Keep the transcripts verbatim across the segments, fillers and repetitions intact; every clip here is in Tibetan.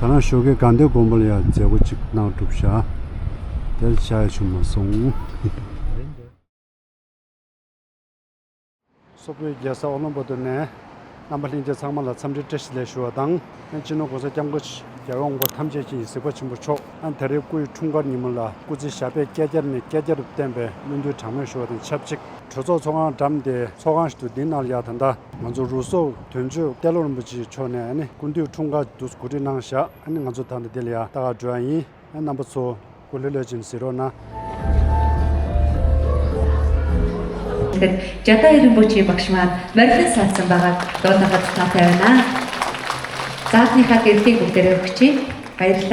ད་རང་ཞོགས་ཀའི་དགའ་ལྡན་དགོན་པ་ལ་ཡང་མཛད་སྒོ་ཅིག་གནང་གྲུབ་ཤག་དེར་བཞག་ཡ་བྱུང་མ་སོང་། སོག་པོའི་རྒྱལ་ས་ཨོ་ལམ་པོ་ཏོ་ནས་རྣམ་པ་ལྷན་རྒྱས་ཚང་མ་ལ་འཚམས་འདྲི་བཀྲ་ཤིས་བདེ་ལེགས་ཞུ་བ་དང་། ཨ་ནི་སྤྱི་ནོར་༸གོང་ས་༸སྐྱབས་མགོན་རྒྱལ་བའི་དབང་པོ་ཐམས་ཅད་མཁྱེན་ཅིང་གཟིགས་པ་ཆེན་པོ་མཆོག་ཨ་ནི་ད་རེས་སྐུའི་འཁྲུངས་སྐར་ཉིན་མོ་ལ་སྐུ་ཚེ་ཞབས་པད་བསྐལ་བརྒྱར་ནས་བསྐལ་བརྒྱར་བརྟན་པའི་སྨོན་འདུན་གྲངས་མེད་ཞུ་བ་དང་ཆབས་ཅིག་གྲོས་ཚོགས་ཚོགས་ཁང་འགྲམ་དེ་ཚོགས་ཁང་ཞིག་ཏུ་འདི་ནང་ལ་ཡ་ད་ལྟ་ང་ཚོ་རུ་སོག་དོན་གཅོད་ཏེ་ལོ་རིན་པོ་ཆེ་མཆོག་ནས་ཨ་ནི་སྐུ་མདུན་འཁྲུངས་སྐར་དུ་གོ་སྒྲིག་གནང་བཞག་ཨ་ནི་ང་ཚོ་ད་ལྟ་འདི་ལ་ཡ་ལྟ་ག་འགྲོ་ཡ་ཡིན། རྣམ་པ་ཚོ་སྐུ་ལྷོད་ལྷོད་ཅིག་གཟིགས་རོགས་གནང་། རྒྱ་བལ་ཡུལ་རིན་པོ་ཆེ་བག་ཤུམ་མར་ལྷན་ས་ཚན་པ་ག་དོ་ལ་ཧ་ཚ་ཐལ་ན། ཛ་ནི་ཧ་ཀེར་ཏེ་གུ་ཏེ་རེ་ཁུ་ཆེ་བའི་ར་ལ།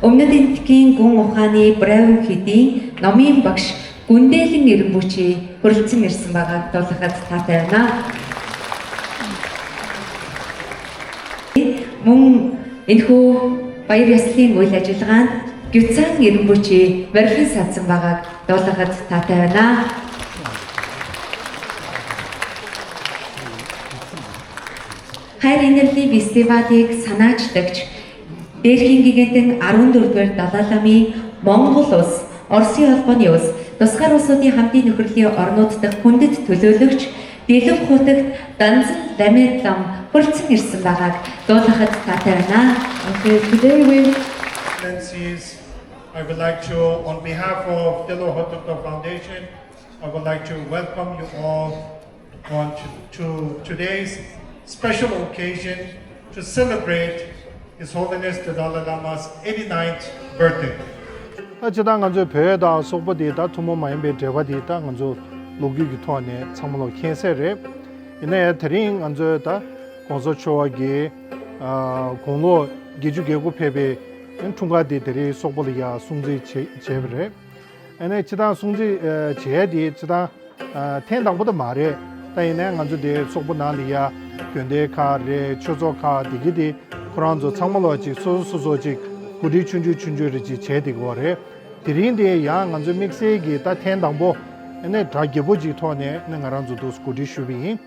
ཨོམ་ནི་དིན་ཏི་ཀིན་གུང་ངོ་ཧ་ནི་པྲ་ཝུ་ཁི་ཏི་ནོ་མིན་བག་ཤུམ་ཀུན་ཏེ་ལིང་ངི་རིན་པོ་ཆེ་ཧུར་ཚིང་ངེར་སིམ་པ་ག་དོ་ལ་ཧ་ཚ་ཐལ་ན། མུང་ཨིན་ཧུ་པའི་རེ་སི་ལིང་ངོས་ལ་ཅི་ལག་ཨན་རྒྱུ་ཚང་ངི་རིན་པོ་ཆེ་བར་ལྷན་ས་ཚིམ་པ་ག་དོ་ལ་ཧ་ཚ་ཐལ་ན། Хайр энерлийн фестивалийг санаачлагч, Дээрхийн гэгээнтэн аравдүгээр Далай Ламын Монгол улс, Оросын Албаны улс, тусгаар улсуудын хамтын нөхөрлөлийн орнууд дахь хүндэт төлөөлөгч Дэлб хутагт Данзан Ламет лам хүрэлцэн ирсэн байгааг дуулахад таатай байна. Okay, today we Excellencies, I would like to, on behalf of Delo Hotokto Foundation, I would like to welcome you all on to, to today's special occasion to celebrate His Holiness the Dalai Lama's eighty-ninth birthday. ཨ་ཅི་ད་ང་ཚོའི་བོད་དང་སོག་པོ་དེ་ད་ཐུན་མོང་མ་ཡིན་པའི་འབྲེལ་བ་དེ་ད་ང་ཚོ་ལོ་རྒྱུས་ཀྱི་ཐོག་ནས་ཚང་མ་ལོ་མཁྱེན་གསལ་རེད། ཡིན་ན་ཡང་དེ་རིང་ང་ཚོའི་ད་༸གོང་ས་མཆོག་གི་ཨ་དགུང་ལོ་བརྒྱད་ཅུ་གྱ་དགུ་ཕེབས་པའི་འཁྲུངས་སྐར་དེ་དེ་རིང་སོག་པོ་ལ་ཡ་སྲུང་བརྩི་བྱེད་བྱས་པ་རེད། ཨ་ནི་སྤྱི་བཏང་སྲུང་བརྩི་ཨ་བྱས་དེ་སྤྱི་བཏང་ཨ་ཐེངས་དང་པོ་དེ་མ་རེད། ད་ཡིན་ནའི་ང་ཚོ་དེ་སོག་པོ་ནང་ལ་ཡ་དགོན་སྡེ་ཁག་རེད། ཆོས་ཚོགས་ཁག་དེ་གི་དེ་ཁོ་རང་ཚོ་ཚང་མ་ལོ་ཅིག་སོ་སོ་སོ་སོ་ཅིག་གོ་སྒྲིག་ཆུང་ཆུང་ཆུང་ཆུང་རེ་ཅིག་བྱས་དེ་གོ་རེད། དེ་རིང་དེ་ཡང་ང་ཚོ་དམིགས་བསལ་གྱི་ད་ཐེངས་དང་པོ་ཨ་ནི་གྲ་རྒྱས་པོ་ཅིག་ཐོག་ནས་ཨ་ནི་ང་རང་ཚོ་འདུག་གོ་སྒྲིག་ཞུས་པ་ཡིན།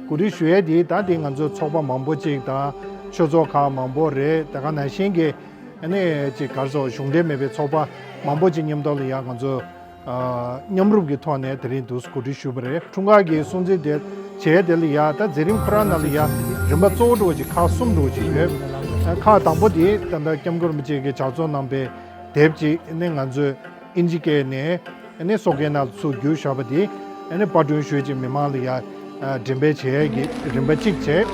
གོ་སྒྲིག་ཞུ་ཡས་དེ་ད་དེ་ང་ཚོ་ཚོགས་པ་མང་པོ་ཅིག་དང་ཆོས་ཚོགས་ཁག་མང་པོ་རེད། དེ་ག་ནང་བཞིན་གྱི་ཨ་ནི་ཅིག་ག་རེ་ཟེར་གཞུང་འབྲེལ་མེད་པའི་ཚོགས་པ་མང་པོ་ཅིག་མཉམ་དུ་ལ་ཡ་ང་ཚོ་ཨ་མཉམ་རུབ་ཀྱི་ཐོག་ནས་དེ་རིང་འདུག་གོ་སྒྲིག་ཞུས་པ་རེད། འཁྲུངས་སྐར་གྱི་སྲུང་བརྩི་དེ་བྱས་དེ་ལ་ཡ་ད་མཛད་རིམ་ཁོ་རང་ནང་ལ་ཡ་རིམ་པ་གཙོ་བོ་འདྲ་བོ་ཅིག་ཁག་གསུམ་འདྲ་བོ་ཅིག་ཡོད། ཨ་ཁག་དང་པོ་དེ་ད་ལྟ་སྐྱབས་མགོན་རིན་པོ་ཆེ་གིས་ལྗགས་རྩོམ་གནང་པའི་དེབ་ཅིག་ཨ་ནི་ང་ཚོས་ཨིན་ཇི་སྐད་ནས་ཨ་ནི་སོག་སྐད་ནང་ཚུར་བསྒྱུར་བཞག་པ་དེ་ཨ་ནི་པར་སྐྲུན་ཞུས་ཅིག་མི་མང་ལ་ཡ་ཨ་འགྲེམས་སྤེལ་བྱེད་ཡས་ཀྱི་རིམ་པ་གཅིག་བྱས།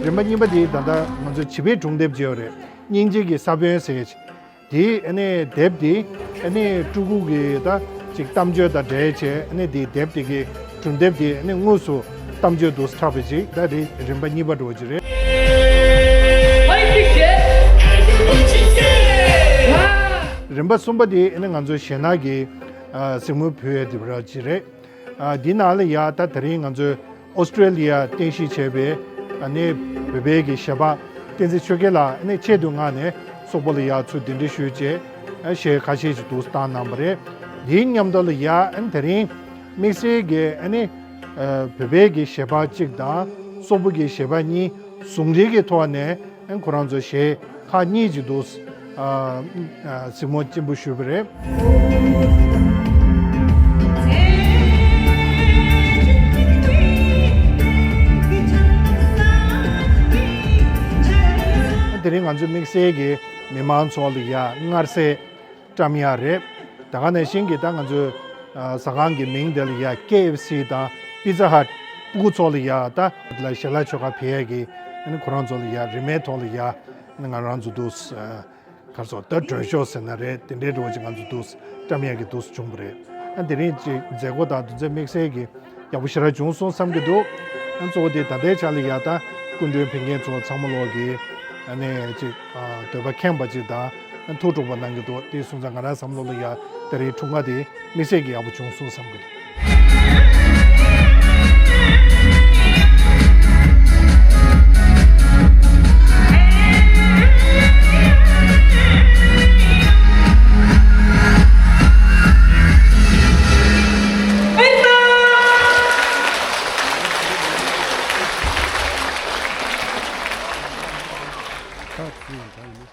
རིམ་པ་གཉིས་པ་དེ་ད་ལྟ་ང་ཚོ་བྱིས་པའི་སྒྲུང་དེབ་ཅིག་ཡོད་རེད། སྙིང་རྗེ་གི་ས་བོན་ཟེར་ཡས་ཅིག་དེ་ཨ་ནི་དེབ་དེ་ཨ་ནི་སྤྲུལ་སྐུ་གི་ད་ཅིག་གཏམ་བརྗོད་དང་འབྲེལ་བྱས་ཨ་ནི་དེ་དེབ་དེ་གི་སྒྲུང་དེབ་དེ་ཨ་ནི་དངོས་སུ་གཏམ་བརྗོད་དུ་འཁྲབ་པ་ཅིག་ད་དེ་རིམ་པ་གཉིས་པ་འགྲོ་གི་རེད། རིམ་པ་གསུམ་པ་དེ་ཨ་ནི་ང་ཚོའི་གཞས་སྣ་གི་ཨ་གཟིགས་མོ་ཕུལ་ཡས་དེ་འདྲ་ཅིག་རེད། ཨ་འདི་ནང་ལ་ཡ་ད་དེ་རིང་ང་ཚོའི་ཨོ་སི་ཀྲེ་ལི་ཡ་རྟེན་གཞི་བྱས་པའི་ཨ་ནི་བོད་པའི་གི་གཞས་པ་བསྟན་འཛིན་ཆོས་རྒྱལ་ལགས་ཨ་ནི་ཆེད་དུ་མངགས་ནས་སོག་པོ་ལ་ཡ་ཚུར་གདན་འདྲེན་ཞུས་བྱས་ཨ་གཞས་ཁ་ཤས་ཤིག་འདུག་བཏང་གནང་བ་རེད། དེའི་མཉམ་དུ་ལ་ཡ་ཨ་ནི་དེ་རིང་དམིགས་བསལ་གྱི་ཨ་ནི་ཨ་བོད་པའི་གི་གཞས་པ་གཅིག་དང་སོག་པོ་གི་གཞས་པ་གཉིས་ཟུང་འབྲེལ་གྱི་ཐོག་ནས་ཨ་ཁོ་རང་ཚོ་གཞས་ཁག་གཉིས་ཀྱི་འདུག་ཨ་ཨ་གཟིགས་མོ་སྤྱན་འབུལ་ཞུས་པ་རེད། དེ་རིང་ང་ཚོའི་དམིགས་བསལ་གྱི་མི་མང་ཚོ་ལ་ཡ་མངར་ཟས་བཀྲམ་ཡག་རེད། ད་ག་ནང་བཞིན་གྱི་ད་ང་ཚོའི་ཨ་ཟ་ཁང་གི་མིང་དེ་ལ་ཡ་ཀེ་ཨེཕ་སི་དང་པི་ཛ་ཧཊ་སྤུ་གུ་ཚོ་ལ་ཡ་ད་ལ་ཞལ་ལག་མཆོད་ཁང་ཕུལ་ཡས་ཀྱི་ཨ་ནི་ཁོ་རང་ཚོ་ལ་ཡ་རིན་མེད་ཐོག་ལ་ཡ་ཨ་ནི་ང་རང་ཚོ་འདུག་ཨ་ག་རེ་ཟེར་ད་མགྲོན་ཤོག་ཟེར་ན་རེད། དེ་འདྲའི་འདྲ་བོ་ཅིག་ང་ཚོ་འདུག་བཀྲམ་ཡས་ཀྱི་འདུག་བྱུང་བ་རེད། ཨ་དེ་རིང་ཅིག་མཛད་སྒོ་དང་དུས་ཚོད་དམིགས་བསལ་གྱི་ཡག་པོ་ཞེ་དྲག་བྱུང་སོང་བསམ་གྱི་འདུག་ཨ་གཙོ་བོ་དེ་ད་ལྟའི་ཆ་ལ་ཡ་ད་སྐུ་མགྲོན་ཕེབས་མཁན་ཚོ་ཚང་མ་ལོག་གི་ཨ་ནི་ཅིག་ཨ་འདོད་པ་ཁེངས་པ་ཅིག་དང་ཨ་ཐུགས་སྤྲོ་པོ་གནང་གི་འདུག་དེ་སོང་ཙང་ང་རང་བསམ་བློ་ལ་ཡ་ད་རེས་འཁྲུངས་སྐར་དེ་དམིགས་བསལ་གྱི་ཡག་པོ་བྱུང་སོང་བསམ་གྱི་འདུག་ཡིན་ན།